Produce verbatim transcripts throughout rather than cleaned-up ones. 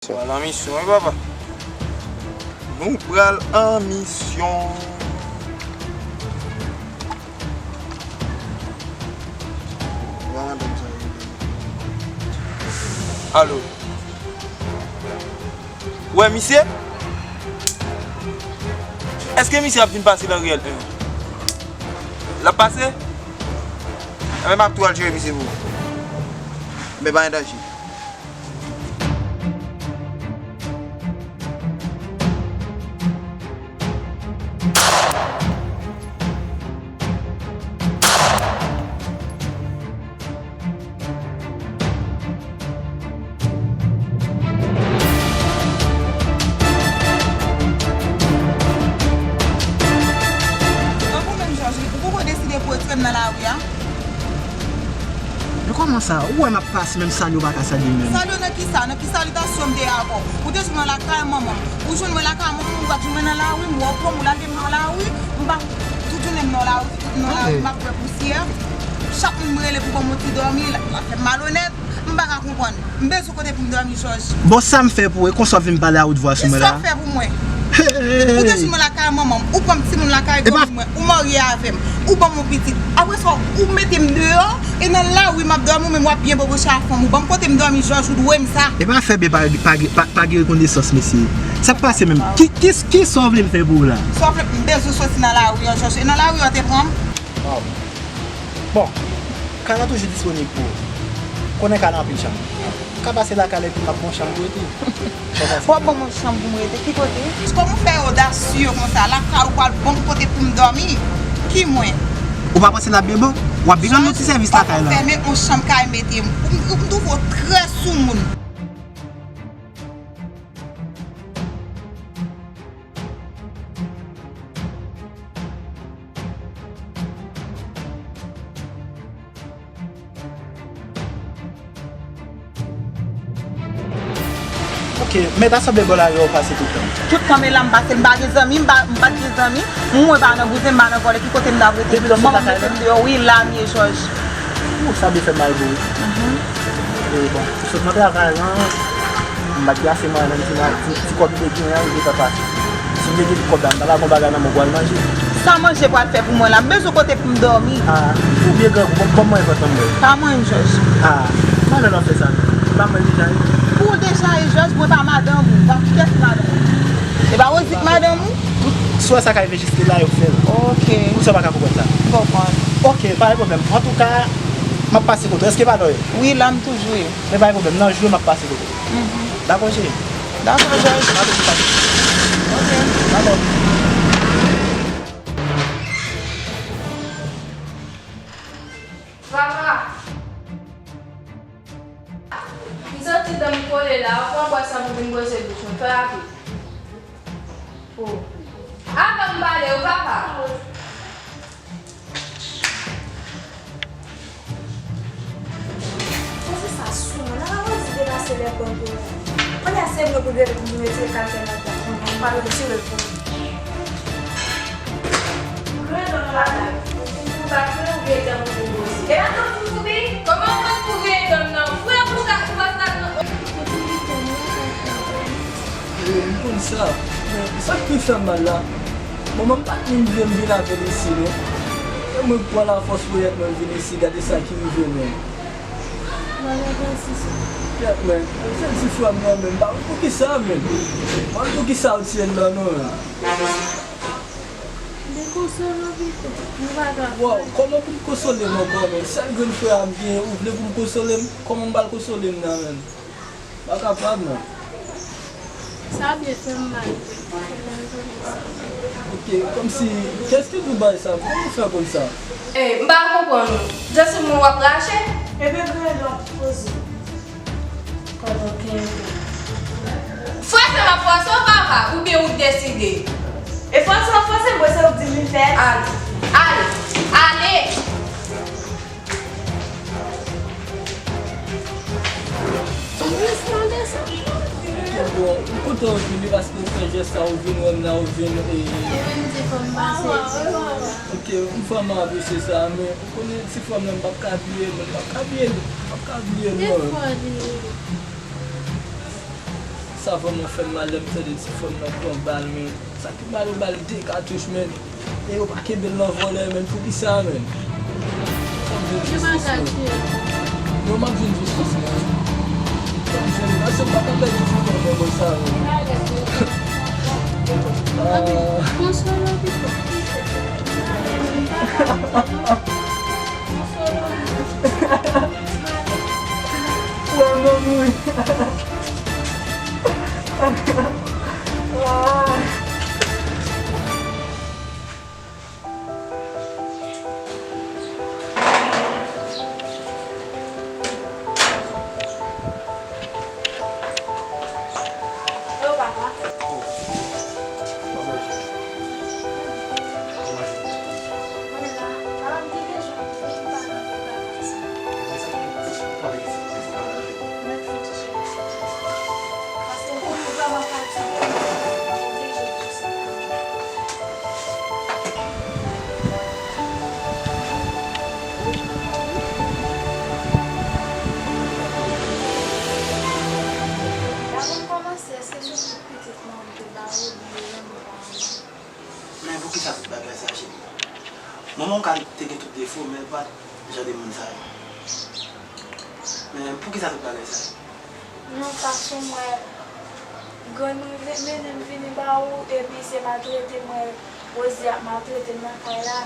Pral an misyon, wi, papa. Nou pral an misyon. Alo. Wè, misye? Èske misye ap vin pase nan riyèl en? L ap pase? Enben, m ap tou al jere misye pou ou. Men pa gen danje. Tankou menm Jòj, ou poko deside pou retire m nan lari a? Men kòman sa? Ou wè m ap pase, menm salye w pa ka salye m menm. Salye w nan kisa? Nan ki salitasyon m te avè w? Ou te jwenn mwen lakay manman m. Ou jwenn mwen lakay manman m, ou pa t jwenn mwen nan lari, m wè w pran m, ou lage m nan lari, m pa tout jounen m nan lari, tout nan lari, m ap bwè pousyè. Chak moun m rele pou ban m yon ti dòmi, l ap fè m malonèt, m pa ka konprann. M bezwen kote pou m dòmi, Jòj. Bon, sa m fè pou ou, e konsa w vin pale a wout vwa sou mwen la? E sa w fè pou mwen? Ou te jwenn mwen lakay manman m, ou pran m timoun lakay granmoun mwen, ou marye avè m, ou ban m yon pitit. Apre sa, ou mete m deyò, e nan lari m ap dòmi, ou menm w ap byen boboche a fanm ou. Ban m kote m dòmi, Jòj, ou dwe m sa. E pa fè byen pa, pa, pa, pa gen rekonesans, mesye. Sa k pase menm? Ki, ki, ki sa w vle m fè pou ou la? Sa w vle, m bezwen soti nan lari an, Jòj. E nan lari an te pran m. Bon, Kay lan toujou disponib pou ou. Konnen Kay lan anpil chanm. Ou ka pase lakay la epi m ap ba w chanm pou rete. W ap ban m yon chanm pou m rete? Ki kote? Kòman w fè odasye konsa? Lakay ou pral ban m kote pou m dòmi? Ki mwen? Ou pa panse l ap byen bon? W ap byen rann nou ti sèvis lakay la. Fòk ou fèmen yon chanm Kay mete m. Ou, ou, m twouve w trè soumoun. Ok, men ta sanble bò lari a ou pase tout tan. Tout tan men la m pase, m pa gen zanmi, m pa, m pa t gen zanmi, mwen pa nan bouzen, m pa nan vòlè, ki kote m t ap rete? Depi lè w sot lakay la? Manman m mete m deyò, wi, la m ye, Jòj. Ou sa byen fè mal pou ou. Mhm. E bon, ou sot nan travay lan, m pa t gen ase mwayen nan ti, ti, ti kòb m te genyen an, li te fè pase. Si m te gen kòb la, m ta lage yon bagay nan men w pou w al manje. Sa manje pral fè pou mwen la? M bezwen kote pou m dòmi. Ah, ou byen grangou, bon, bon mwen vant nan mwen. Pa mwen, Jòj. Ah, malè lè w fè sa. Pa mwen deja ye. Pou w deja ye, Jòj, mwen pa madanm ou. Pa kiyès madanm ou? E pa Rosie k madanm ou? Tout swa sa ka rive jis la, yo fè l. Ok. Poukisa w pa ka konprann sa? M konprann. Ok, pa gen pwoblèm. Antouka, m ap pase kote w. Èske pa la w ye? Wi, la m toujou ye. Men pa gen pwoblèm, nan jou m ap pase kote w. Mhm. Dakò, cheri? Dakò, Jòj. Pa gen pwoblèm. Ok. Dakò. Papa! M santi dan m kole la, ou pran bwat sa pou vin bwose bouch mwen, fè rapid. Oh. Atann m pale w, papa. Poze sa sou mwen, nan ka poze depase lè pran pou mwen. Kounye a se mwen pou rele pou m retire kalite nan pran pou mwen, m pa retire l pou mwen. Grenn nan lakay. Ou pa fè ou gen tan pou ou poze. E pa tan pou ou kouri? Kòman ou mèt pou gen tan nan? Frè pou sa, ou pa sa nan. E, m konn sa. Men, sa k pi fè m mal la, manman m pa t menm vle m vin avè l isi, non. E mwen k pran lafòs pou yèt mwen vin isi, gade sa ki rive mwen. Malè gransi sa. Kèt, men, se ti frè m nan, men m pa konn poukisa, men. M pa konn poukisa w tiye l la, non, men. Dekonsole w pito. Nou pa ka. Waw, kòman pou m konsole m ankò, men? Sèl grenn frè a m gen, ou vle pou m konsole m? Kòman m pral konsole m nan, men? M pa kapab, non. Sa byen fè m mal. Ok, kòmsi, kiyès ki di w bagay sa? Kòman w fè konn sa? Ey, m pa konprann ou. Just moun w ap rache? Ebyen, grenn nan poze. Kòman kenbe? Fòse m ap fòse w, papa, oubyen ou deside? E fòse w ap fòse m, mwen se ou k di m vin fè l. Ale, ale, ale! Jis tande sa. Ok, bon, m kontan w vini paske w fè jès sa, ou vin wè m la, ou vin, e, ok, m vrèman apresye sa, men ou konnen ti frè m nan, m p ap ka bliye l, m p ap ka bliye l, m p ap ka bliye l, non. Defwa li ye. Sa vrèman fè m mal lè m tande ti frè m nan pran bal, men. Sa ki mal, yo ba l de katouch, men. E yo pa kenbe l nan vòlè, men. Poukisa, men? Sa m vin jistis, men. Non, m ap vin jistis, men. Sa m fè, paske m pa ka pèdi ti frè m nan bòl sa, men. Ah. Konsole w pito. Konsole w. Wè, manmi. Yo, papa. Oh. Kòman w ye? Kòman w ye? Mwen la. Papa, m te bezwen w pou m pale avè w bagay sa. Mwen sa ki pase? Pale ki sa ki pase? Mwen fè ti cheri. Paske m vrèman fatige, m oblije di w sa. Avan m kòmanse, èske se tout pitit mwen m te ba ou, oubyen yo menm yo pa renmen? Men poukisa tout bagay sa, cheri? Manman w ka te gen tout defo, men l pa t jan de moun sa yo. Men poukisa tout bagay sa yo? Non, paske m wè grann mwen vle mennen m vini ba ou, epi se maltrete m wè Rosie ap maltrete m nan kay la.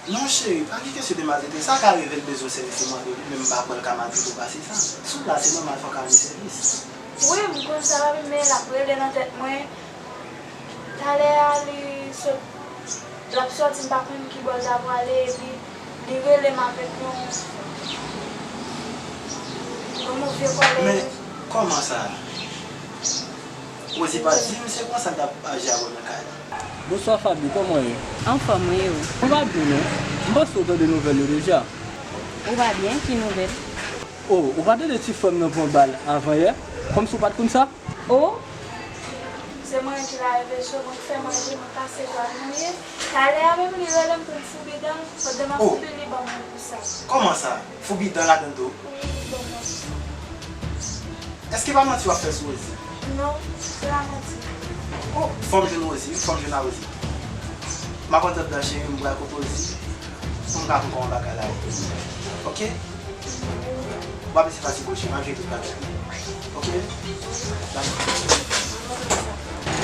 Non, cheri, pa gen kesyon de maltrete. Sa ka rive l bezwen sèvis, ou mande li, men m pa kwè l ka maltrete w pase sa. Si w la, se nòmal, fò w ka rann li sèvis. Wi, m konn sa, papi, men l ap rele nan tèt mwen. Talè a, li sot, l ap sòti, m pa konn ki bò l ta prale, epi li rele m avèk yon, yon move kòlè. Men, kòman sa? Rosie pa t di m se konsa l t ap aji avè w nan kay la. Bonswa, Faby, kòman w ye? Anfòm, wi, e ou? Mwen pa byen, non. M panse w tande nouvèl yo deja. Ou pa byen? Ki nouvèl? O, ou pa tande ti frè m nan pran bal avan yè? Kòmsi w pa t konn sa? O! Se mwen ki lave veso, mwen ki fè manje, mwen pase pral mouye. Talè a menm li rele m pou m foubi dan l, pandan m ap foubi l, li ban m yon pou sa. Kòman sa? Foubi dan ladan l tou? Wi, li ban m yon pou sa. Èske pa manti w ap fè sou Rosie? Non, se pa manti. O, fò m jwenn Rosie, wi, fò m jwenn a Rosie. M ap antre anndan, cheri, m pral kote Rosie pou m ka konprann bagay la. Oke? W ap esi fatige w, cheri, m ap jere tout bagay. Oke? Bye.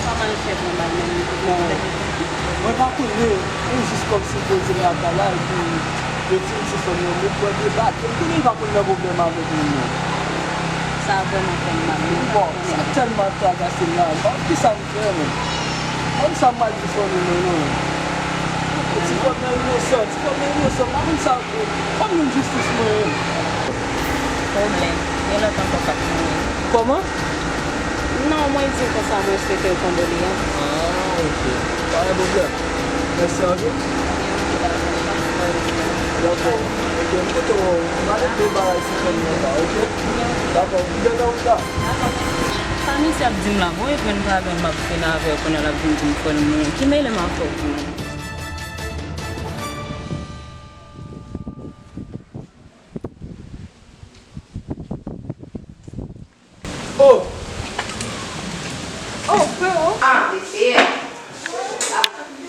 Kòman l fè pran bal menm? Bon, mwen pa konnen, e jis kòmsi poze m ap pale a, epi yo di m ti frè m nan mouv pran de bal. Epi konnen l pa konn nan pwoblèm avèk moun nan. Sa vrèman fè m mal, wi. Bon, sa tèlman ap trakase m la, m pa konn kisa m fè, men. Kòm sa m pral di fanmi mwen, non. Ti frè m nan inosan, ti frè m nan inosan, m pa konn sa, fò m jwenn jistis mwen. Pwoblèm. Gen lòt ankò k ap mouri. Kòman? Non, mwen di konsa, mwen swete w kondoleyans. Ah, ok. Pa gen pwoblèm. Mèsi anpil. Dakò. Ok, m kote w, m ale de bagay ti frè m nan la, ok? Dakò, m gen nan wout la. Sa misye ap di m la, bon, e pran pardon, m ap fin avè w, kounye a l ap vin di m frè l mouri. Ki mele m avè w, menm? Oh! Oh, freo! Ah, mesye!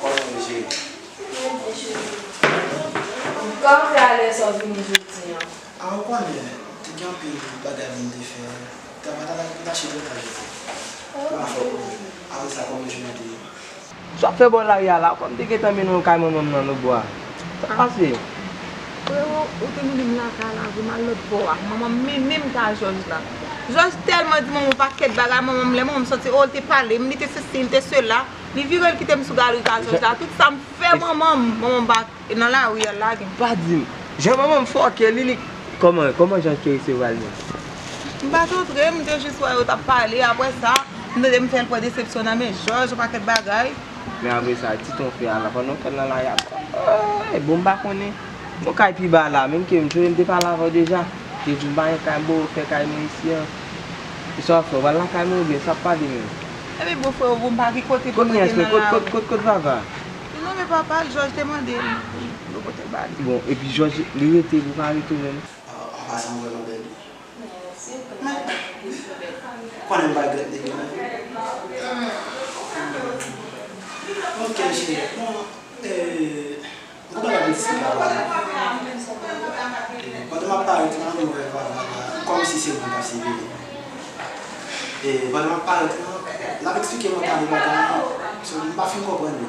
Kòman w ye? Kòman w fè alè sa w vini jodi a? Ah, ou konnen, te gen anpil bagay pou m te fè. Travay la, travay la, m ta chita trajè. Ou pa fè w konnen. Apre sa, kòman jounen te ye? Sa w ap fè bò lari a la, kòm te gentan mennen w kay manman m nan lòtbò a. Sa k pase? Freo, ou te mennen m lakay la, pou m al lòtbò a. Manman m mennen m kay Jòj la. Jòj tèlman di manman m yon pakèt bagay, manman m, lè manman m sòti, o, l te pale m, li te sesi, li te sela. Li vire, l kite m sou galri kay Jòj la. Tout sa m fè manman m, manman m pa E nan lari a l lage m. Pa di m. Jan manman m fòkè li, li, kòman, kòman Jòj te resevwa l menm? M pa t antre, m te jis wè yo t ap pale. Apre sa, m tande m fè l pran desepsyon nan men Jòj, yon pakèt bagay. Men apre sa, ti ton fè a la, pandan w fè l nan lari a, ey, bon, m pa konnen. Yon kay pi ba la, menm ke m jwenn, m te pale avè w deja. Te di m pa gen kay, m bo fè kay mwen isi an. Kisa w ap fè? W pral lakay mwen oubyen sa ap pale menm? Epi bon, freo, bon, m pa gen kote pou m rete nan lari. Kot, kot, kot, kot Vava? Non, men papa, Jòj te mande l. Yo pote l ba li. Bon, epi Jòj, li rete, li pa rete menm. An pasan, m vrèman bèl, wi. Mèsi, frè. Men, li Konnen m pa regrèt nèg yo, non. Ok, cheri. Bon, eh, m kontan w ap diskite avè mwen. Eh, pandan m ap parèt lan, m wè Vava la, kòmsi se mwen k ap siveye. Eh, pandan m ap parèt lan, l ap eksplike mwen kare bagay lan. So, m pa fin konprann li.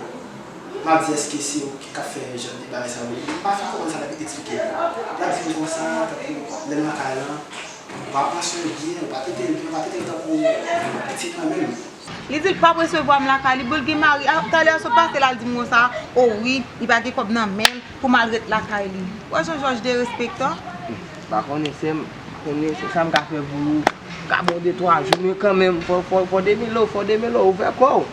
M ap di, èske se ou ki k ap fè jan de bagay sa yo? M pa fin konprann sa l ap eksplike. L ap di m konsa, tankou lè m lakay lan, ou pa pran swen byen, ou pa trete l byen, ou pa trete l tankou pitit mwen menm. Li di l p ap resevwa m lakay li, bon l gen mari. A, talè a sot pase la, l di m konsa, o wi, li pa gen kòb nan men l pou m al ret lakay li. Wè jan Jòj derespektan? M pa konnen, sè m, konnen se sa m ka fè pou ou. Ka bon de twa jou, men kanmenm, fò, fò, fò demele w, fò demele w, ouvè kò w.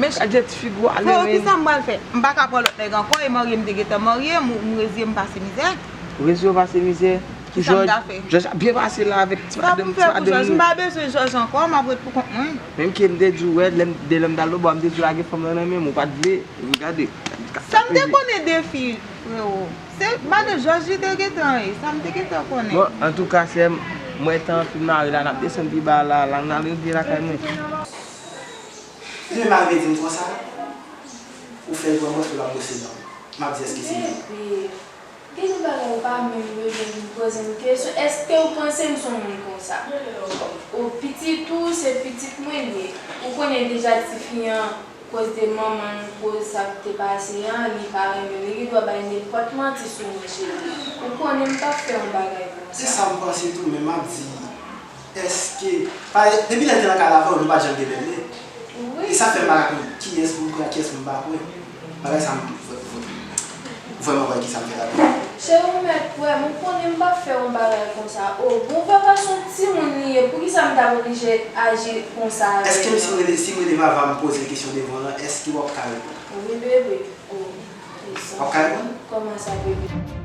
Men gade ti figi w ale, men. Freo, kisa m pral fè? M pa ka pran lòt nèg ankò, e marye m te gentan marye, m, m reziye m pase mizè. Ou reziye w pase mizè? Kisa m ta fè? Jòj ap byen pase la avèk ti madanm, ti madanm li. Sa pou m fè pou Jòj? M pa bezwen Jòj ankò, m ap ret pou kont mwen. Menm ke m te di w, wè, lè m, de lè m t al Lobo a, m te di w lage fanm lan nan men m, ou pa t vle. Gade. Sa m te konnen de fi, freo? Se madan Jòj li te gentan ye, sa m te gentan konnen. Bon, antouka, sè m, m wè tan an fin mare la, n ap desann pi ba la, la n al regle lakay mwen. Li menm arive di m konsa, ou fè l pran mòso l ap bwose dan m. M ap di, èske se li? Bebe, gen de bagay ou pa menm bezwen vin poze m kesyon. Èske ou panse m se yon moun konsa? O, pitit ou, se pitit mwen li ye. Ou konnen deja tifi an, koz de manman l, koz sa k te pase an, li pa renmen l. Li gen dwa bay nenpòt manti sou mwen, cheri. Ou konnen m p ap fè yon bagay konsa. Se sa m panse tou, men m ap di, èske, pa, depi lè l te nan kay la avè w, nou pa t janm gen bèl lè. Wi. E sa fè m pa ka konn kiyès pou m kwè ak kiyès pou m pa kwè. Bagay sa m vrè-, vrè-, vrèman pa wè kisa m fè ladan. Cheri, ou mèt kwè m, ou konnen m p ap fè yon bagay konsa. O, bon, Vava se yon timoun li ye, poukisa m t ap oblije aji konsa avè l? Èske si m rele, si m rele Vava, m poze l kesyon devan w lan, èske w ap ka reponn? Wi, bebe. O, e sa. W ap ka reponn? Kòman sa, bebe?